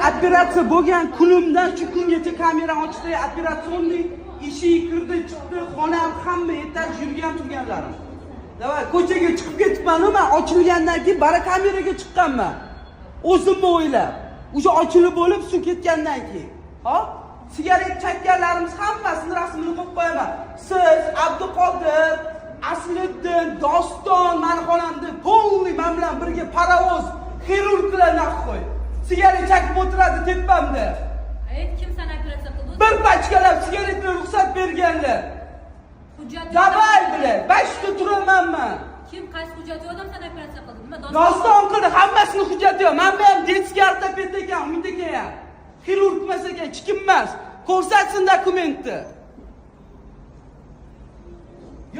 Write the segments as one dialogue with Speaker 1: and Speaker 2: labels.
Speaker 1: Operatsiya bo'lgan kunimdan shu kungacha kamera ochdi, операционный eshik kirdi, chiqdi, xonam, hamma etaj yurgan turganlarim. Давай, ko'chaga chiqib ketibman, man ochilgandan keyin bara kameraga chiqqanman. O'zimni o'ylab. O'sha ochilib bo'lib suv ketgandan keyin. Hop? Sigaret chekkanlarimiz hammasini rasmini qo'yib qo'yaman. Siz, Abduqodir, Asliddin, Doston mani xonamda полный man bilan birga parovoz xirurglar нахуй. Sigaret chekib o'tiradi tepamda.
Speaker 2: Ayt, kim seni operatsiya qildi?
Speaker 1: Bir pachkalab sigaretga ruxsat berganlar.
Speaker 2: Hujjat.
Speaker 1: Давай, блядь, 5 ta turaman man.
Speaker 2: Kim, qaysi hujjat yo'q odam seni operatsiya qildi? Nima?
Speaker 1: Doston qildi, hammasini hujjati yo'q. Man ham детский ortoped ekan, Umid aka ham. Xirurg emas ekan, hech kim emas. Ko'rsatsin dokumentni.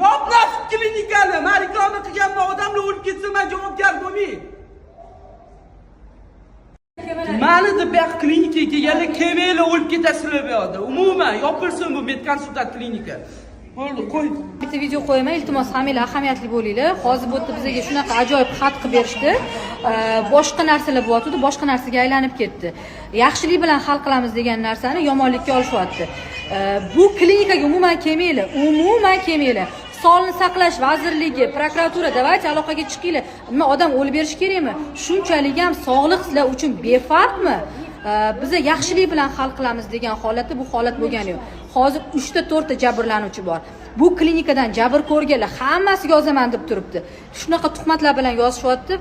Speaker 1: Yop нафиг klinikani. Man reklama qilganman, odamlar o'lib ketsa, man javobgar bo'lmayman. Mani deb bu yoq klinikaga kelganlar, kelmanglar, o'lib ketasizlar bu yoqda. Umuman yopilsin bu medkonsultant klinika. Bo'ldi, qo'y.
Speaker 2: Bitta video qo'yaman, iltimos, hammanglar ahamiyatli bo'linglar. Hozir bu yerda bizga shunaqa ajoyib xat qilib berishdi. Boshqa narsalar bo'lyotgandi, boshqa narsaga aylanib ketdi. Yaxshilik bilan hal qilamiz degan narsani yomonlikka olishyapti. Bu klinikaga umuman kelmanglar, umuman kelmanglar. Sog'liqni saqlash vazirligi, prokuratura, давайте aloqaga chiqinglar. Nima, odam o'lib berishi kerakmi? Shunchalik ham sog'liq sizlar uchun befarqmi? Biza yaxshilik bilan hal qilamiz degan holatda bu holat bo'lgani yo'q. Hozir 3 ta, 4 ta jabrlanuvchi bor. Bu klinikadan jabr ko'rganlar hammasiga yozaman deb turibdi. Shunaqa tuhmatlar bilan yozishyapti.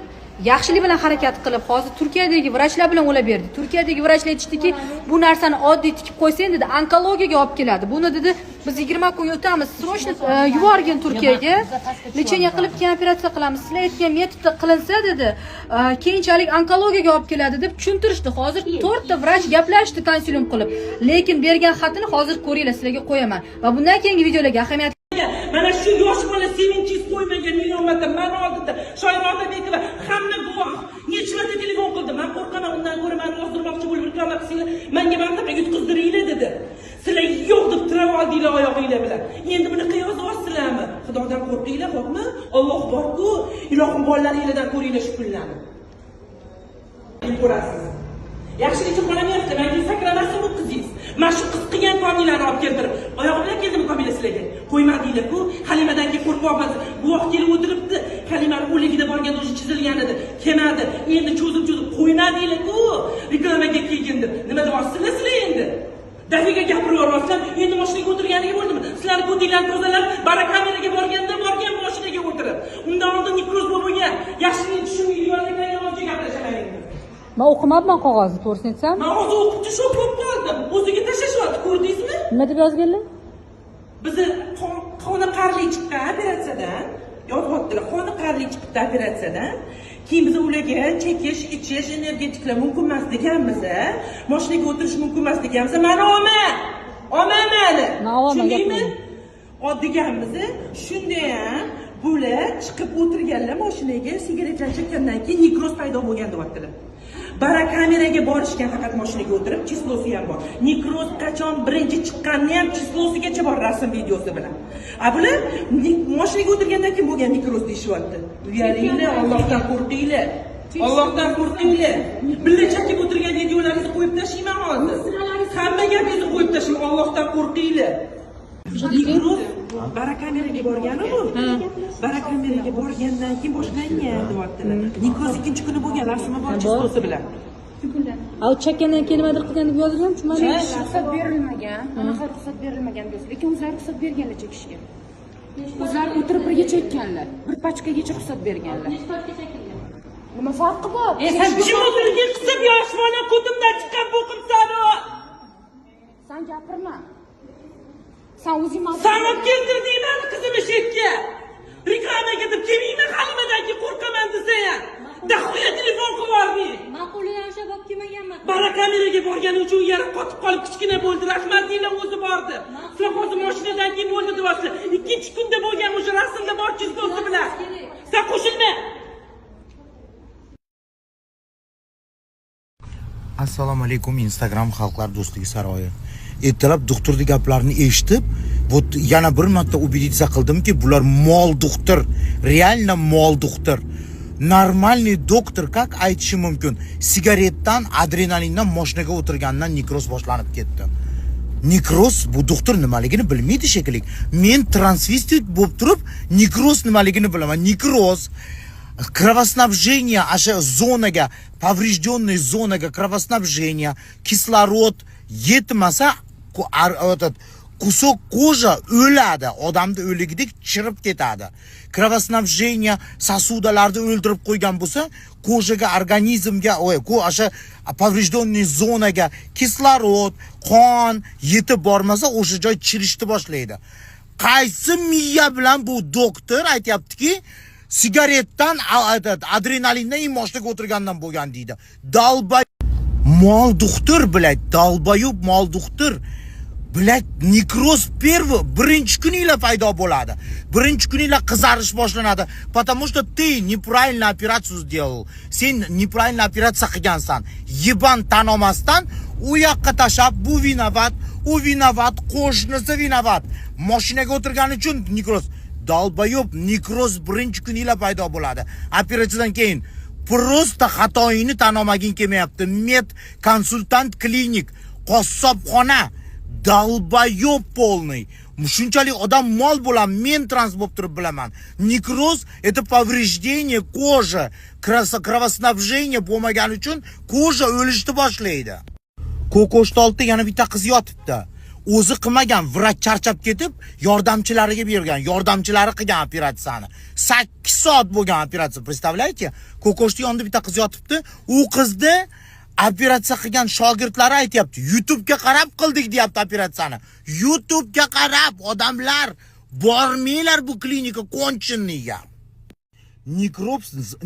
Speaker 2: Yaxshilik bilan harakat qilib, hozir Turkiyadagi vrachlar bilan o'lab berdi. Turkiyadagi vrachlar aytishdiki, bu narsani oddiy tikib qo'ysang, dedi, onkologiyaga olib keladi buni, dedi. Biz 20 kun o'tamiz, срочно yuborgin Turkiyaga, лечение qilib, keyin operatsiya qilamiz. Sizlar aytgan metodda qilinsa, dedi, keyinchalik onkologiyaga olib keladi, deb tushuntirishdi. Hozir to'rtta vrach gaplashdi konsilium qilib, lekin bergan xatini hozir ko'ringlar, sizlarga qo'yaman va bundan keyingi videolarga ahamiyat
Speaker 3: Mana shu yosh bola sevinchingiz qo'ymagan million marta mani oldida Shoira Otabekova, hamma guvoh. Necha marta telefon qildi. Man qo'rqaman, undan ko'ra mani ozdirmoqchi bo'lib reklama qilsanglar, manga mana bunaqa yutqizdiringlar, dedi. Sizlar yo'q deb tirab oldinglar oyog'inglar bilan. Endi bunaqa yozyapsizlarmi? Xudodan qo'rqinglar, xo'pmi? Alloh bor-ku. Ilohim, bolalaringlardan ko'ringlar shu kunlarni. Ko'rasiz. Yaxshilikcha qolamayapti, manga sakramasin bu qizingiz. Mana shu qiz qilgan Komilani olib keltirib, oyog'i bilan keldimi Komila sizlarga? Qo'ymadinglar-ku. Halimadan keyin qo'rqyapman. Guvoh kelib o'tiribdi. Halimani o'ligida borganda o'sha chizilgan edi. Kelmadi. Endi cho'zib-cho'zib qo'ymadinglar-ku. Reklamaga kelgin deb. Nima deyapsizlar sizlar endi? Dafiga gapirib yuboryapsizlar. Endi mashinaga o'tirganiga bo'ldimi? Sizlarni ko'tinglarni tozalab, bara kameraga borganda borgan mashinaga o'tirib. Undan oldin nekroz bo'lib bo'lgan. Yaxshilik tushunmaydiganlar yolg'oncha gaplashaman endi.
Speaker 2: Man o'qimabman qog'ozni, to'g'risini aytsam.
Speaker 3: Man hozir o'qib shok bo'lib qoldim. O'ziga tashlashyapti, ko'rdingizmi?
Speaker 2: Nima deb yozganlar?
Speaker 3: Bizni qoniqarli chiqqan operatsiyadan, yozyaptilar, qoniqarli chiqibdi operatsiyadan. Keyin biz ularga chekish, ichish, energetiklar mumkin emas deganmiz, mashinaga o'tirish mumkin emas deganmiz. Mani olma, olma mani.
Speaker 2: Man olma,
Speaker 3: Tushundingmi?
Speaker 2: gapirma.
Speaker 3: Deganmiz. Shunda ham bular chiqib o'tirganlar mashinaga, sigaretlar chekkandan keyin nekroz paydo bo'lgan, deyaptilar. Bara kameraga borishgan faqat mashinaga o'tirib, число si ham bor. Nekroz qachon birinchi chiqqanini ham число sigacha bor, rasm, videosi bilan. A bular mashinaga o'tirgandan keyin bo'lgan nekroz deyishyapti. Uyalinglar, Allohdan qo'rqinglar. Allohdan qo'rqinglar. Birga chekib o'tirgan videolaringizni qo'yib tashlayman hozir. Hamma gapingizni qo'yib tashlayman. Allohdan qo'rqinglar. Nekroz bara kameraga borgani bu. Bara kameraga borgandan keyin boshlangan, deyaptilar. Nekroz ikkinchi kuni bo'lgan, rasmi bor, число si bilan.
Speaker 2: A u chekkandan keyin nimadir qilgan deb yozilgan, tushunmadim.
Speaker 4: Ruxsat berilmagan, anaqa ruxsat berilmagan deb, lekin o'zlari ruxsat berganlar chekishga. O'zlari o'tirib birga chekkanlar, bir pachkagacha ruxsat berganlar. Nima farqi bor?
Speaker 3: E sen jim o'tirgin, qizim, yosh bola, ko'timdan chiqqan bo'qimsan u.
Speaker 4: San gapirma, san o'zing
Speaker 3: San olib keltirding mani qizimni shu yerga. Reklamaga deb kelmayman Halimadan keyin qo'rqaman desa ham. Дохуя telefon qilib yubording.
Speaker 2: Man qo'lidan ushlab olib kelmaganman.
Speaker 3: Bara kameraga borgani uchun yara qotib qolib kichkina bo'ldi. Rahmat deylar, o'zi bordi. Sizlar hozir mashinadan keyin bo'ldi deyapsizlar. Ikkinchi kunda bo'lgan, o'sha rasmda bor, число si bilan. Sen qo'shilma.
Speaker 5: Assalomu alaykum, Instagram Xalqlar do'stligi saroyi. Ertalab doktorni gaplarini eshitib, вот yana bir marta убедиться qildimki, bular mol doktor, реально mol doktor. Нормальный doktor как aytishi mumkin, sigaretdan, adrenalindan moshinaga o'tirgandan nekroz boshlanib ketdi? Nekroz, bu doktor nimaligini bilmaydi shekilli. Men transvestit bo'lib turib, nekroz nimaligini bilaman. Nekroz кровоснабжение, o'sha zonaga, поврежденный zonaga кровоснабжение, kislorod yetmasa, этот кусок кожа o'ladi, odamni o'ligidek chirib ketadi. Кровоснабжение сосуда larni o'ldirib qo'ygan bo'lsa, кожа ga, organizmga, oy, o'sha поврежденный zonaga kislorod, qon yetib bormasa, o'sha joy chirishni boshlaydi. Qaysi miya bilan bu doktor aytyaptiki, sigaretdan, этот, adrenalindan и moshinaga o'tirgandan bo'lgan deydi? Долба mol doktor, блядь, долбоёб mol doktor, блядь. Nekroz первый, birinchi kuninglar paydo bo'ladi, birinchi kuninglar qizarish boshlanadi, потому что ты неправильно операцию сделал. Sen неправильно operatsiya qilgansan, ебан. Tan olmasdan u yoqqa tashlab, bu виноват, u виноват, qo'shnisi виноват, moshinaga o'tirgani uchun nekroz. Долбоёб, nekroz birinchi kuninglar paydo bo'ladi operatsiyadan keyin. Просто xatoyingni tan olmaging kelmayapti. Med konsultant klinik, qassobxona, долбоёб полный. Shunchalik odam mol bo'laman, men trans bo'lib turib bilaman. Nekroz — это повреждение кожи, кровоснабжение bo'lmagani uchun кожа o'lishni boshlaydi. Ko'ko'shtolda yana bitta qiz yotibdi. O'zi qilmagan, vrach charchab ketib, yordamchilariga bergan, yordamchilari qilgan operatsiyani. 8 soat bo'lgan operatsiya, представляете? Ko'ko'shni yonida bitta qiz yotibdi. U qizni operatsiya qilgan shogirdlari aytyapti, YouTube'ga qarab qildik deyapti operatsiyani. YouTube'ga qarab. Odamlar, bormanglar bu klinika конченый ga.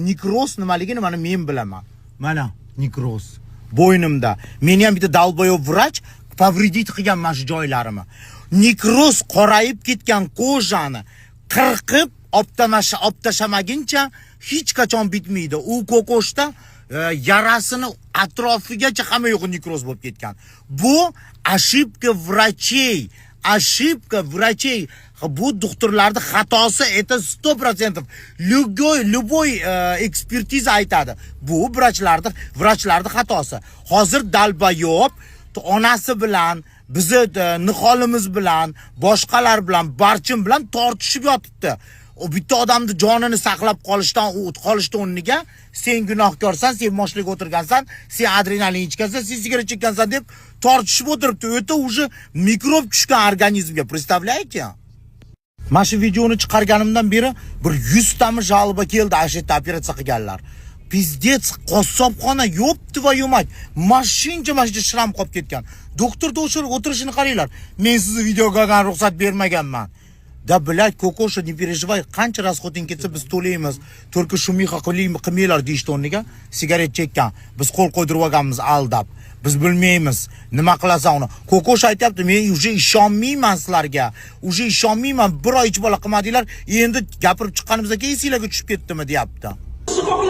Speaker 5: Nekroz nimaligini mana men bilaman. Mana nekroz bo'ynimda. Meni ham bitta долбоёб vrach повредить qilgan mana shu joylarimni. Nekroz qorayib ketgan кожа ni qirqib olib tashlamaguncha hech qachon bitmaydi. U ko'koshda yarasini atrofigacha hamma yo'g'i nekroz bo'lib ketgan. Bu ошибка врачей, ошибка врачей. Bu doktorlarni xatosi, это 100%. Любой ekspertiza aytadi. Bu vrachlarni xatosi. Hozir долбоёб onasi bilan, bizni niholimiz bilan, boshqalar bilan, Barchin bilan tortishib yotibdi. U bitta odamni jonini saqlab qolishdan, u qolishni o'rniga, sen gunohkorsan, sen moshinaga o'tirgansan, sen adrenalin ichgansan, sen sigaret chekkansan deb tortishib o'tiribdi. O'ta уже mikrob tushgan organizmga, представляете? Mana shu videoni chiqarganimdan beri bir 100 tami жалоба keldi, ana shu yerda operatsiya qilganlar. Пиздец, qassobxona, ёб твою мать. Mashincha mana shu шрам qolib ketgan. Doktorda o'sha o'tirishini qaranglar. Men sizni videoga olgan ruxsat bermaganman. Да, блядь, Kokosha, не переживай, qancha расход ing ketsa biz to'laymiz. Только шумиха qilmanglar deyishdi o'rniga, sigaret chekkan. Biz qo'l qo'ydirib olganmiz aldab. Biz bilmaymiz, nima qilasan uni. Kokosha aytyapti, men уже ishonmayman sizlarga. Уже ishonmayman. Bir oy hech bola qilmadinglar. Endi gapirib chiqqanimizdan keyin esinglarga tushib ketdimi, deyapti.
Speaker 3: Shifoxona.